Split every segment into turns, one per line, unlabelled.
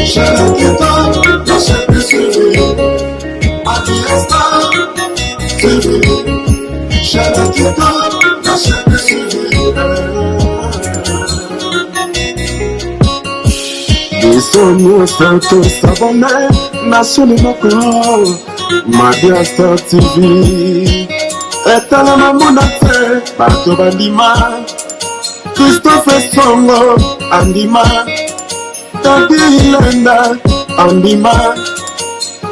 Biso nyonso tosabone na chaîne moko Mabia Star TV etalama mona te bato bandima Christophe Songo andima Tati Lenda andima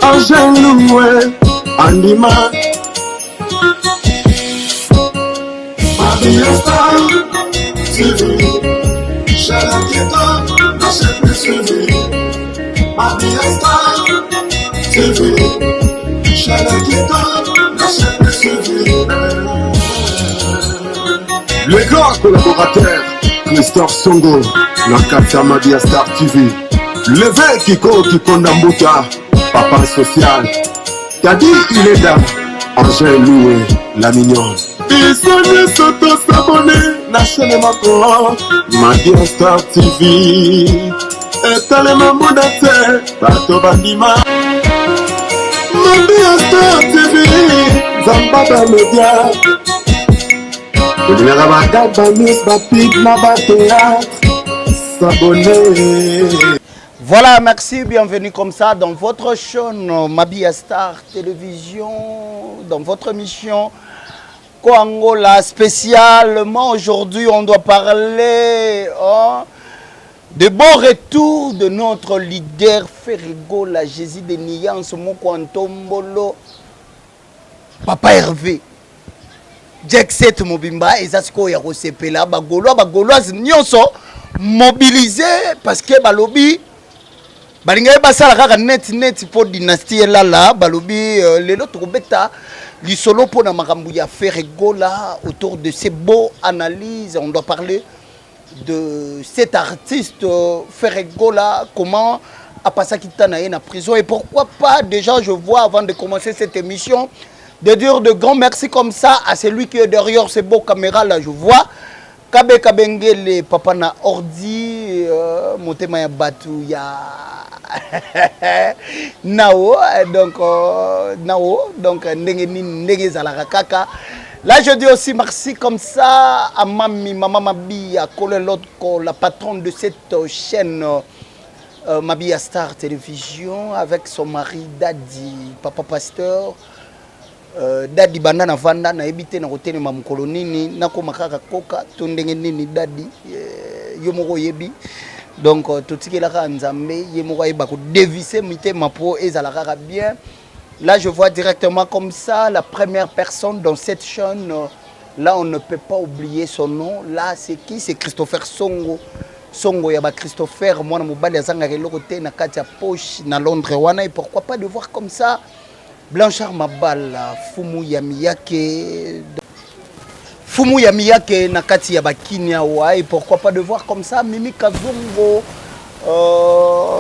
Angel Loué andima Mabia Star TV chaîne kitoko na chaîne suivi Mabia Star TV chaîne kitoko na chaîne suivi. Le grand collaborateur Christophe Songo na kati ya Mabia Star TV, Leve Kiko Kikonda Mbuta, papa social Tadi Ilenda, Angèle Loué la mignonne. Biso nyonso tosabone na chaîne moko Mabia Star TV etalema mona te bato bandima Mabia Star TV Nzamba ba media olingaka bagag banews bapib na bathéâtre s'abonner.
Voilà, merci, bienvenue comme ça dans votre chaîne Mabia Star Télévision, dans votre émission Angola. Spécialement aujourd'hui, on doit parler, hein, de bon retour de notre leader Ferre Gola, Jésus de Nuance, Moko Antombolo, Papa Hervé. Jack 7 mobimba eza sikoyo ya kosepela, bagaulois, bagauloise nyonso mobilisé, parce que balobi balingaki basala kaka neti neti mpo dynastie elala. Balobi lelo tokobeta lisolo mpona makambo ya Ferre Gola. Autour de ces beaux analyses, on doit parler de cet artiste Ferre Gola, comment apasaki temps na ye na prison et pourquoi pas. Déjà, je vois, avant de commencer cette émission, de dire de grands merci comme ça à celui qui est derrière ces beaux caméras là. Je vois Kabe Kabengele, papa na ordi, motema ya batu ya nao. Donc nao, donc ndenge nini, ndenge ezalaka kaka. Là, je dis aussi merci comme ça à Mami, Mama Mabia, Kolelotko, la patronne de cette chaîne Mabia Star Télévision, avec son mari Dadi, papa pasteur. Dadi, banda na vanda nayebi te na kotelema mokolo nini, nakóma kaka koka to ndenge nini. Dadi, yo moko oyebi. Donc totikelaka Nzambe, ye moko ayeba kodevise mitema mpo ezala kaka bien. Là, je vois directement comme ça la première personne dans cette chaîne. Là, on ne peut pas oublier son nom. Là, c'est qui? C'est Christopher Songo, Songo ya bachristopher, mwana mobali azangaka eloko te na kati ya poche na Londres wana. Et pourquoi pas de voir comme ça Blanchard Mabala, fumu ya miyake, fumu ya miyake na kati ya bakini awa. Et pourquoi pas de voir comme ça Mimi Kazongo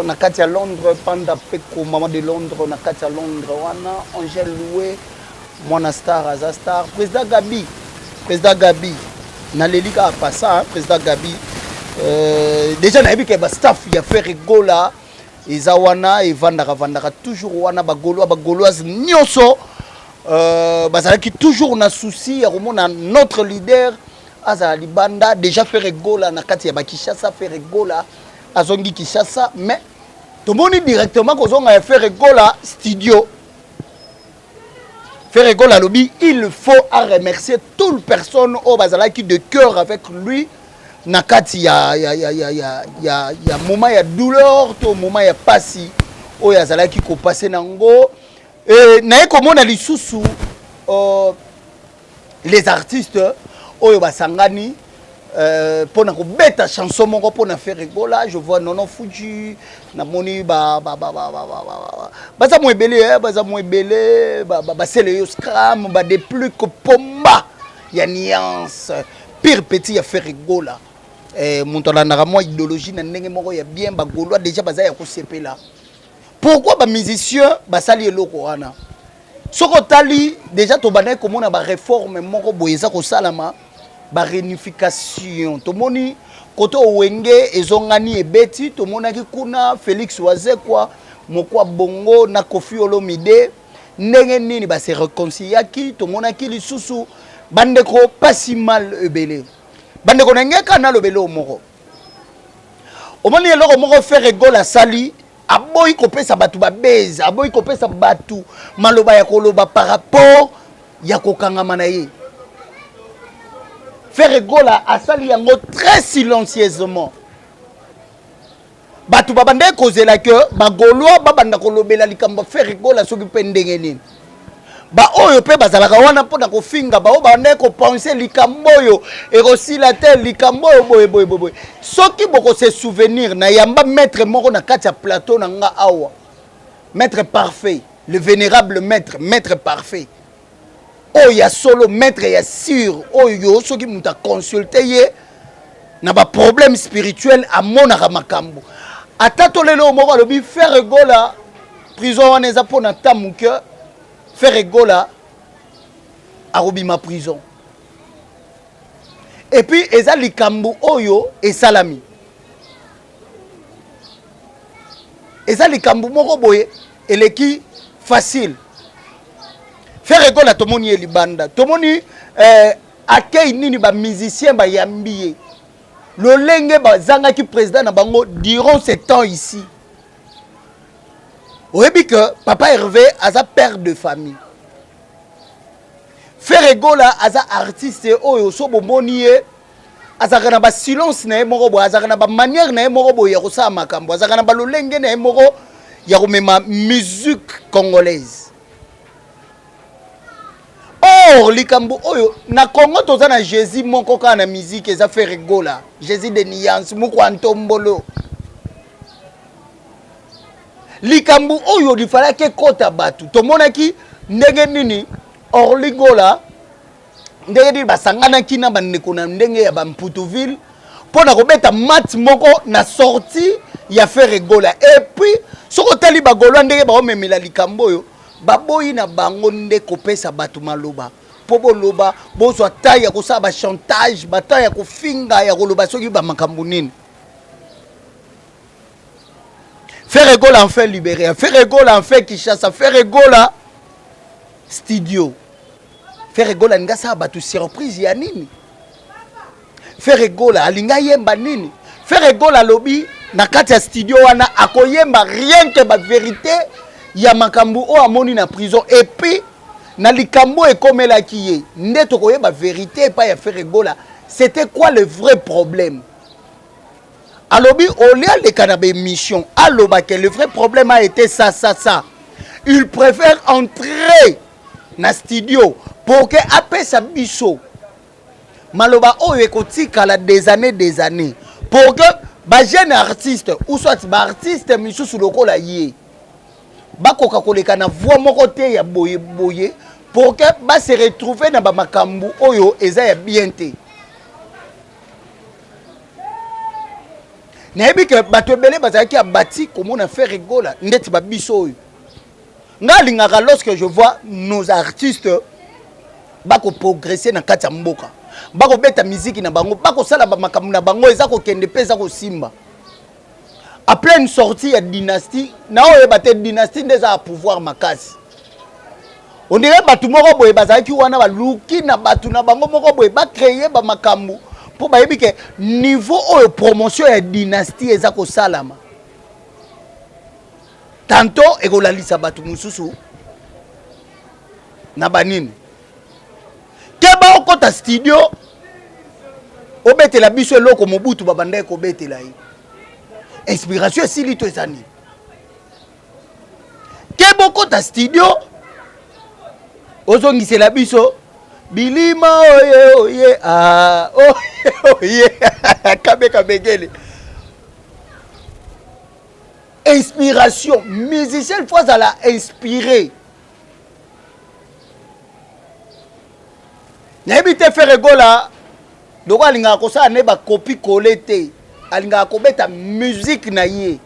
na kati ya Londres, Panda Peko, mama de Londres na kati ya Londres wana, Angèle Loué, mwana star, aza star. Président Gabi, président Gabi, naleli kaka pasa, hein, président Gabi. Déjà nayebi ke bastaff ya Ferre Gola eza wana, evandaka vandaka toujours wana. Bagaulois, bagauloise nyonso bazalaki toujours na souci ya komona notre leader azala libanda. Déjà Ferre Gola na kati ya bakishasa, Ferre Gola azongi Kinshasa, mais tomoni directement kozonga ya Ferre Gola studio. Ferre Gola alobi il faut à remercier toute personne oyo bazalaki de cœur avec lui na kati ya moment ya douleur to moment ya pasi oyo azalaki kopase nango. E, naye komona lisusu les artistes oyo basangani mpona kobeta chanson moko mpona Ferre Gola. Je vois Nono Fuji, namoni baza mo ebele, baza mo ebele, basele yo scram, badepluk pomba ya nuance, pire petit ya Ferre Gola. Moto alandaka mwa idéologie na ndenge moko ya bien. Bagaulois déjà baza ya kosepela. Pourquoi bamusicien basali eloko wana? Soki otali déjà, tobandaki komona baréforme moko boye eza kosalama, baréunification. Tomoni Kote Wenge ezongani ebeti, tomonaki kuna Felix Wazekwa, Mokwa Bongo na Koffi Olomide ndenge nini ba se reconciliaki. Tomonaki lisusu bandeko pasi mal ebele. Bandeko na ngai, kaka nalobela oyo moko. Omoni eloko moko Ferre Gola asali, aboyi kopesa bato babeze, aboyi kopesa bato maloba ya koloba par rapport ya kokangama na ye. Ferre Gola asali yango très silencieusement. Bato babandaki kozela ke bagaulois babanda kolobela likambo ya Ferre Gola soki mpe ndenge nini. Baoyo mpe bazalaka wana mpona kofinga, baoyo babandaki kopense likambo oyo ekosila te, likambo oyo boye boye boye. Soki bokose souvenir, na yamba maître moko na kati ya plateau na nga awa, maître Parfait, le vénérable maître, maître Parfait oyo ya solo, maître ya sûr, oyo soki moto aconsulte ye na baproblème spirituel amonaka makambo. Ata tolelo oyo moko alobi Ferre Gola prison wana eza mpona ta moke, Ferre Gola akobima prison. Et puis eza likambo oyo esalami, eza likambo moko boye eleki facile. Ferre Gola tomoni ye libanda, tomoni akei nini, bamusicien bayambi ye lolenge bazangaki président na bango durant ce temps ici. Oyebi que papa Hervé aza père de famille. Ferre Gola aza artiste oyo so bomoni ye azalaka na basilence na ye moko boye, azalaka na bamanière na ye moko boye ya kosala makambo, azalaka na balolenge na ye moko ya komema musique congolaise. Or likambo oyo na Congo toza na Jésus moko kaka na musique, eza Ferre Gola, Jésus de nuance, moko ya ntombolo. Likambo oyo lifalaki ekota bato, tomonaki ndenge nini Orly Gola, ndenge nini basanganaki na bandeko na ndenge ya Bamputuville mpo na kobeta match moko na sortie ya Ferre Gola. Et puis soki otali bagaulois ndenge baomemela likambo oyo, baboyi na bango nde kopesa bato maloba mpo boloba, bozwa ta ya kosala bachantage, bata ya kofinga, ya koloba soki bamakambo nini. Ferre Gola enfin libéré, Ferre Gola enfin Kinshasa, Ferre Gola studio. Ferre Gola alingi asala bato surprise ya nini? Ferre Gola alingi ayemba nini? Ferre Gola alobi na kati ya studio wana akoyemba rien que bavérité ya makambo oyo amoni na prison. Et puis na likambo ekomelaki ye nde tokoyeba vérité epai ya Ferre Gola, c'était quoi le vrai problème. Alobi olie aleka na baémission aloba que le vrai problème a été ça ça ça, il préfère entrer na studio pour que apesa biso maloba oyo ekotikala des années des années, pour que bajeune artiste ou soit baartiste misusu lokola ye bakoka koleka na voix moko te ya boye boye, pour que base retrouver na bamakambo oyo eza ya bien te. Nayebi ke bato ebele bazalaki abati komona Ferre Gola ndeti babiso oyo nga alingaka. Lorsque je vois nos artistes bakoprogresse na kati ya mboka, bakobeta miziki na bango, bakosala bamakambo na bango, eza kokende mpe eza kosimba. Après une sortie ya Dynastie, na oyeba te Dynastie nde eza ya pouvoir makasi. On dirait bato moko boye bazalaki wana, baluki na bato na bango moko boye, bacréer bamakambo mpo bayebi ke niveau oyo promotion ya Dynastie eza kosalama, tantôt ekolalisa bato mosusu na banini. Keba okɔta studio obetela biso eloko Mobutu babandaki kobetela ye, inspiration esili to eza nini. Keba okɔta studio ozongisela biso bilima oye oye ah, oye oye kabe kabengele. Inspiration, musicien il faut azala inspiré. Nayebi te, Ferre Gola loko alingaka kosala nde bakopi kole te, alingaka kobeta musique na ye,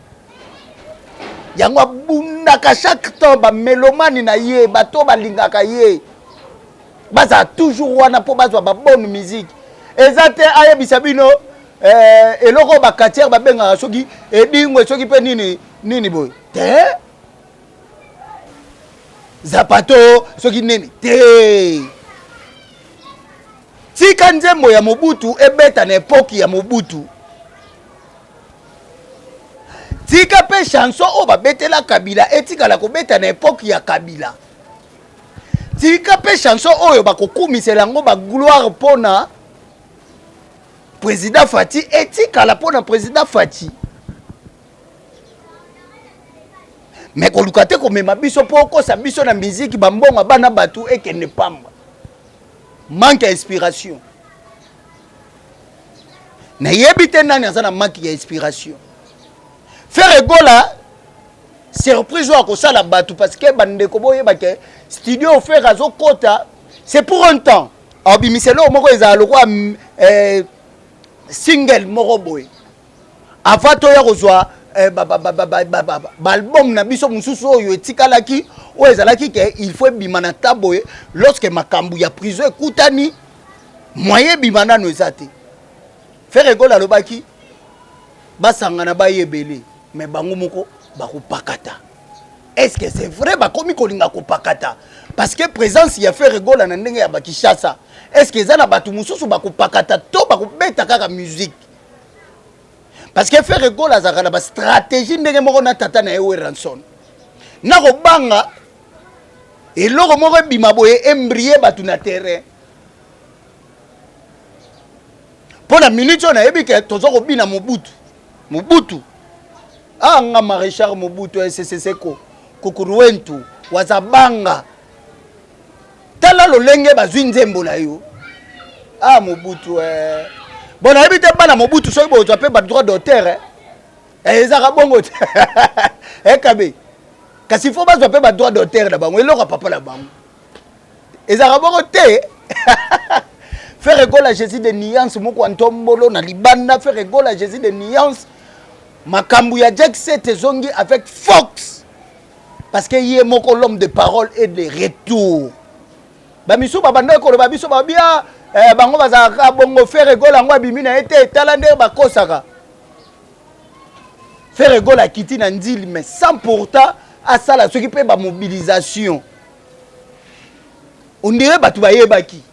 yango abundaka chaque temps bamélomane na ye, bato balingaka ye bazala toujours wana mpo bazwa babonne musique. Eza te ayebisa bino. eh, eloko oyo bakatiere babengaka soki edingwe soki mpe nini nini boye te zapato soki nini te tika nzembo ya mobutu ebeta na epoki ya mobutu tika mpe chanson oyo babetela kabila etikala kobeta na epoke ya kabila tika mpe chanson oyo bakokumisela yango bagloire mpona président fati etikala mpona président fati me koluka te komema biso mpo okosa biso na miziki bambongo bana bato ekende pamba manque ya inspiration nayebi te nani aza na manque ya inspiration Ferre Gola surprise oyo akosala bato parce que bandeko boyeba ke studio Ferre azokota c'est pour un temps abimisa eloko moko ezala lokola eh, single moko boye avant toya kozwa eh, baalbum na biso mosusu oyo etikalaki oyo ezalaki ke il faut ebima na ta boye lorsque makambo ya prison ekutani moyen ebima nano eza te Ferre Gola alobaki basangana baye ebele mais bango moko bakopakata est ce que c'est vrai bakomi kolinga kopakata parce que présence ya Ferre Gola na ndenge ya bakishasa est ce que eza na bato mosusu bakopakata to bakobeta kaka musique parce que Ferre Gola azalaka na bastratégie ndenge moko na tata na ye Werrason na kobanga eloko moko ebima boye embrie bato na terrain mpo na minute oyo nayebi ke toza kobina mobutu mobutu ah nga maréchal mobutu sseseko kukuruentu wazabanga tala lolenge bazwi nzembo na yo ah mobutu eh. bon nayebi te bana mobutu soki bozwa mpe badroit d'auteur eh. eh, ezaka bongo te ekabe eh, kasi fo bazwa mpe badroit d'auteur na bango eloko ya papa na bango ezalaka bongo te Ferre Gola Jésus de nuance moko ya ntombolo na libanda Ferre Gola Jésus de nuance makambo ya Jack Set ezongi avec Fox parce que ye moko l'homme de parole et de retour bamisusu babandaki koloba biso babia eh, bango bazalaka bongo Ferre Gola yango abimi na ye te tala nde bakosaka Ferre Gola akiti na ndili mais sans pourtant asala soki mpe bamobilisation on dirait bato bayebaki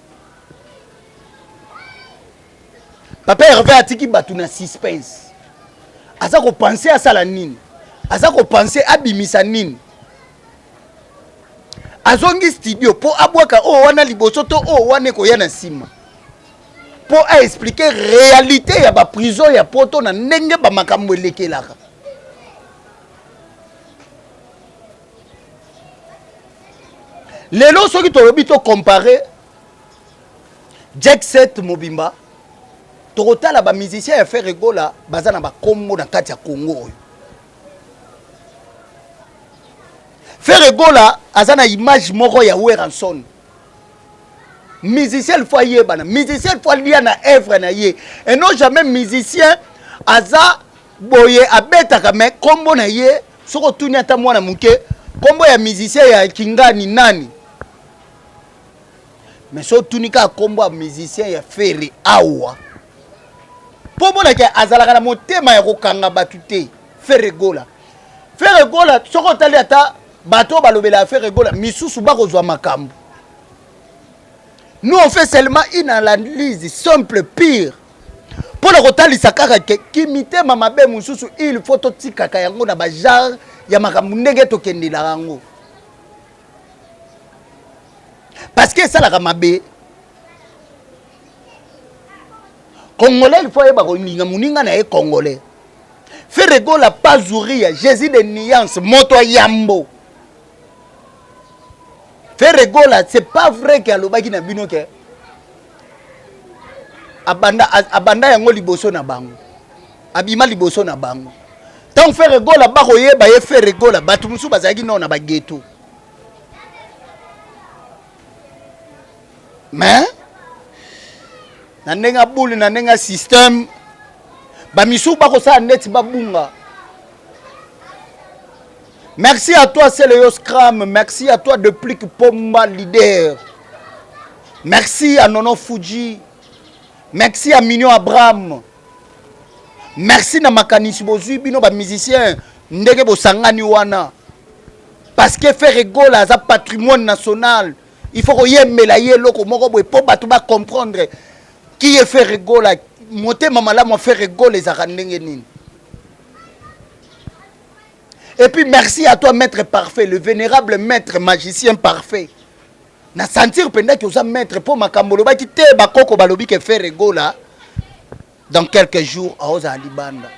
papa Hervé atiki bato na suspense aza kopense asala nini aza kopense abimisa nini azongi studio mpo abwaka oyo wana liboso to oyo wana ekoya na nsima mpo aexplike réalité ya baprison ya poto na ndenge bamakambo elekelaka lelo soki tolobi to compare jet set mobimba tokotala ba musicien ya Ferre Gola baza na bakombo na kati ya Congo oyo Ferre Gola aza na image moko ya Werrason musicien il faut ayebana musicien il faut alia na œuvre na ye et non jamais musicien aza boye abetaka mais kombo na ye soki otuni ata mwana moke kombo ya musicien ya kingani nani mais soki otuni kaka kombo ya musicien ya Ferre awa mpo omonake azalaka na motema ya kokanga bato te Ferre Gola Ferre Gola soki otali ata bato oyo balobelaka Ferre Gola misusu bakozwa makambo nous on fait seulement une analyse simple pire mpo na kotalisa kaka ke kimitema mabe mosusu il faut totikaka yango na bagenre ya makambo ndenge tokendelaka yango parce que esalaka mabe congolais il faut ayeba kolinga moninga na ye congolais Ferre Gola pazuria jésus de nuance moto ya yambo Ferre Gola c'est pas vrai ke alobaki na bino ke abanda, abanda yango liboso na bango abima liboso na bango ntango Ferre Gola bakoyeba ye Ferre Gola bato mosusu bazalaki nao na bageto mais na ndenge ya bule na ndenge ya système bamisusu bakosala neti babunga merci à toi Seleyo Scram merci à toi Deplick Pomba leader merci à Nono Fuji merci à Mignon Abraham. Merci na makanisi bozui bino ba musiciens ndenge bosangani wana. Parce que Ferre Gola aza patrimoine national. Il faut koyembela ye eloko moko boye po bato ba comprendre qui est Ferre Gola. Motema malamu ya Ferre Gola ezalaka ndenge nini. Et puis merci à toi maître parfait, le vénérable maître magicien parfait. Na sentir mpenza ke oza maître mpo makambo olobaki te bakoko balobi ke Ferre Gola dans quelques jours aozala libanda.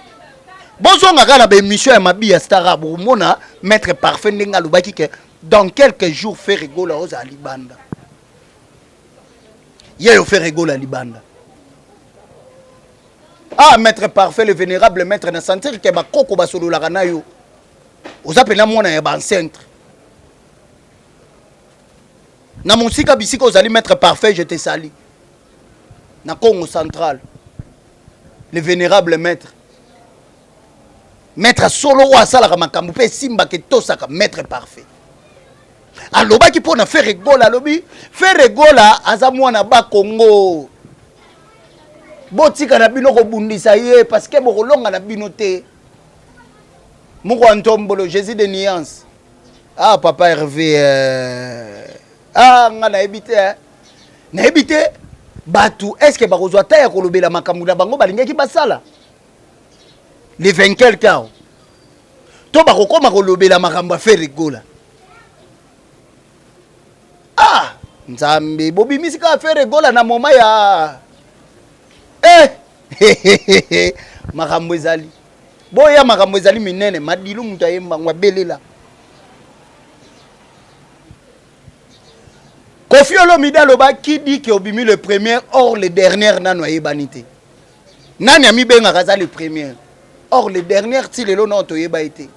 Bozonga kaka na baémission ya mabi ya Star bokomona maître parfait ndenge alobaki ke dans quelques jours Ferre Gola aozala libanda. Ye yo Ferre Gola libanda. Ah maître parfait le vénérable maître na sentir ke bakoko basololaka na yo. Oza mpenza mwana ya ba ancêtre. Na mosika bisika ozali maître parfait je te salue. Na Congo central le vénérable maître. Maître solo oyo asalaka makambo mpe esimbaka etosaka maître parfait. Alobaki mpo na Ferre Gola, alobi Ferre Gola aza mwana ba Congo. Botika na bino kobundisa ye parce que bokolonga na bino te. Moko ya ntombolo Jésus de nuance. Ah papa Hervé euh... ah nga nayebi te eh. Nayebi te bato est-ce que bakozwa ta ya kolobela makambo na bango balingaki basala le 20 quelque awa to bakokoma kolobela makambo ya Ferre Gola. Ah Nzambe bobimisi kaka Ferre Gola na moment ya eh makambo ezali boya makambo ezali minene madilu moto ayembango abelela Koffi Olomide alobaki dit que obimi le premier or le dernier nanu ayebani te. Nani amibengaka aza le premier or le dernier ti lelo nao toyeba ye te.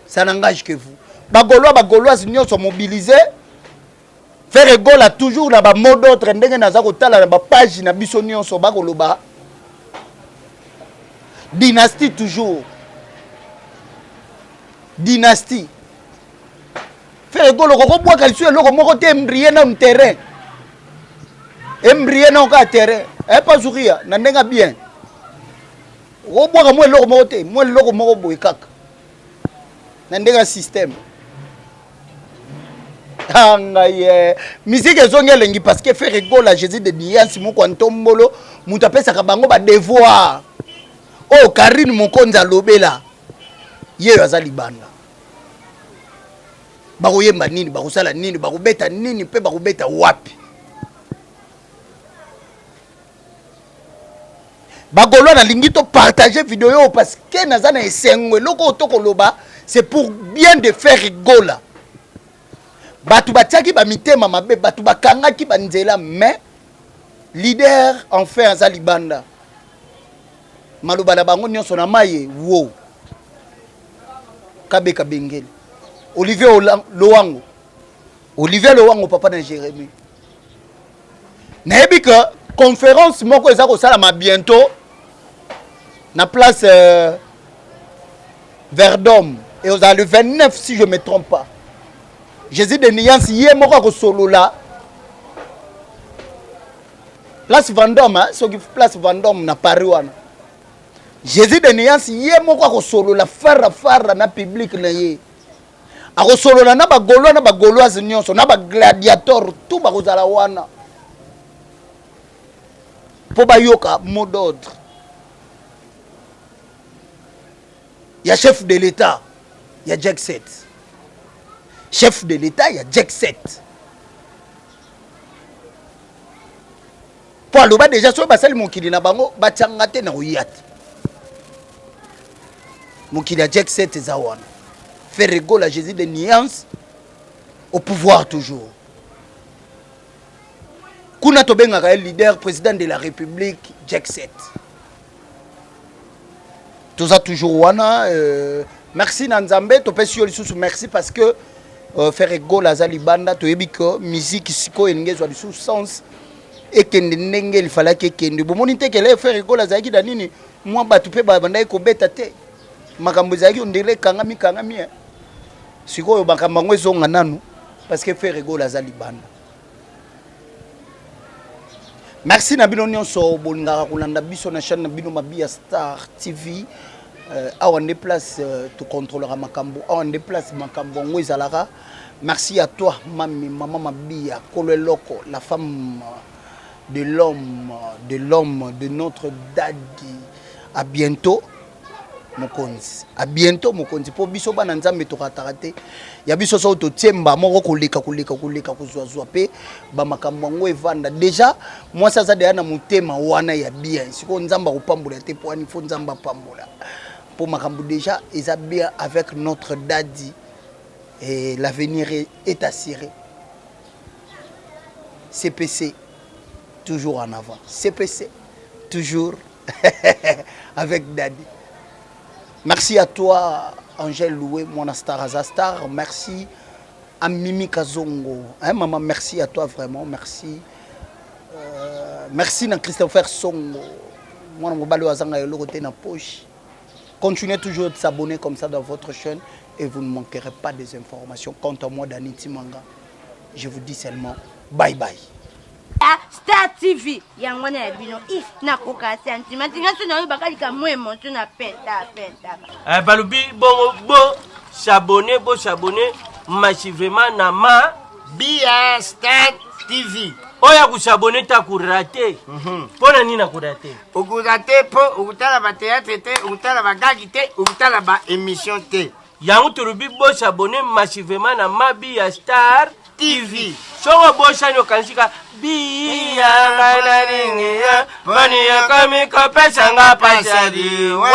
Ça n'engage que vous. Ba Gaulois, ba Gauloises nyonso mobilisés. Ferre Gola toujours na ba mot d'ordre ndenge naza kotala na ba page na biso nyonso bakoloba dynastie toujours dynastie. Ferre Gola okokobwaka lisusu eloko moko te embrie nanu terrain embrie nanu kaka terrain eh, pas zuria na ndenge bien okobwaka mwa eloko moko te mwa eloko moko boye kaka na ndenge ya système. Ah, ngai eh. Musique ezongi elengi parce que Ferre Gola Jésus de Diansi moko ya ntombolo moto apesaka bango ba devoir oyo Karine Mokonzi alobela ye oyo aza libanda bakoyemba nini bakosala nini bakobeta nini mpe bakobeta wapi. Bagolois nalingi to partager video oyo parce que naza na esengo eloko oyo tokoloba c'est pour bien de Ferre Gola. Bato batiaki ba mitema mabe, bato bakangaki ba nzela mais leader enfin aza libanda. Maloba na bango nyonso na maye wo. Kabeka Bengele. Olivier Lowango. Olivier Lowango papa na Jérémie. Nayebi que conférence moko eza kosalama bientôt na place Verdome et ozala le 29 si je me trompe pas. Jésus de Nuance ye moko akosolola place Vendôme, hein, soki place Vendôme na Paris wana. Jésus de Nuance ye moko akosolola fara fara na public na ye. Akosolola na ba Gaulois na ba Gauloises nyonso na ba gladiators tout bakozala wana po bayoka mot d'ordre ya chef de l'État ya Jack 7. Chef de l'État ya Jack 7. Po aloba déjà soki basali mokili na bango batianga te na koya te. Mokili ya Jack 7 eza wana. Ferre Gola Jésus de nuance au pouvoir toujours. Kuna tobengaka ye leader président de la République Jack 7. Toza toujours wana merci na Nzambe topesi yo lisusu merci parce que Ferre Gola aza libanda toyebi que musique sikoyo elingi ezwa lisusu sens ekende ndenge elifalaki ekende. Bomoni te kele Ferre Gola azalaki na nini mwa bato mpe babandaki kobeta te makambo ezalaki ondele ekangami kangami eh. Sikoyo makambo yango ezonga nanu parce que Ferre Gola aza libanda. Merci na bino nyonso bolingaka kolanda biso na chaîne na bino Mabiya Star TV. Awa nde place tocontrôlera makambo, awa nde place makambo yango ezalaka. Merci à toi mami, mama Mabiya Kolo Eloko, la femme de l'homme, de l'homme de notre daddy. À bientôt mokonzi, à bientôt mokonzi, mpo biso bana Nzambe tokataka te ya biso. Soki totiemba moko koleka koleka koleka kozwazwa mpe bamakambo yango evanda déjà. Mwasi aza deya na motema wana ya bien. Sikoyo Nzambe akopambola te, mpo wani fo Nzambe apambola, mpo makambo déjà eza bien avec notre daddy et l'avenir est assuré. CPC toujours en avant, CPC toujours avec daddy. Merci à toi, Angèle Loué, mon star Aza Star. Merci à Mimi Kazongo. Hein, maman, merci à toi vraiment. Merci. Merci à Christopher Songo. Moi, je azanga eloko te na poche. Continuez toujours de s'abonner comme ça dans votre chaîne et vous ne manquerez pas des informations. Quant à moi, Dani Timanga, je vous dis seulement bye bye.
Star TV yango wana ya bino. I nakoka sentiment tinga so nayoyebaka likambo émotion na penta penta.
Balobi bongo bo s'abonner, bo s'abonner massivement na ma
Bia Star TV.
Oyo akos'abonner te akorater. Mpo na nini akorater?
Okorater mpo okotala bathéâtre te, okotala bagagi te, okotala baémission te.
Yango tolobi bo s'abonner massivement na Mabiya Star TV. Soki obosani, okanisi ka biya ngai nalingi ya poni yokomi kopesanga pasadi wa.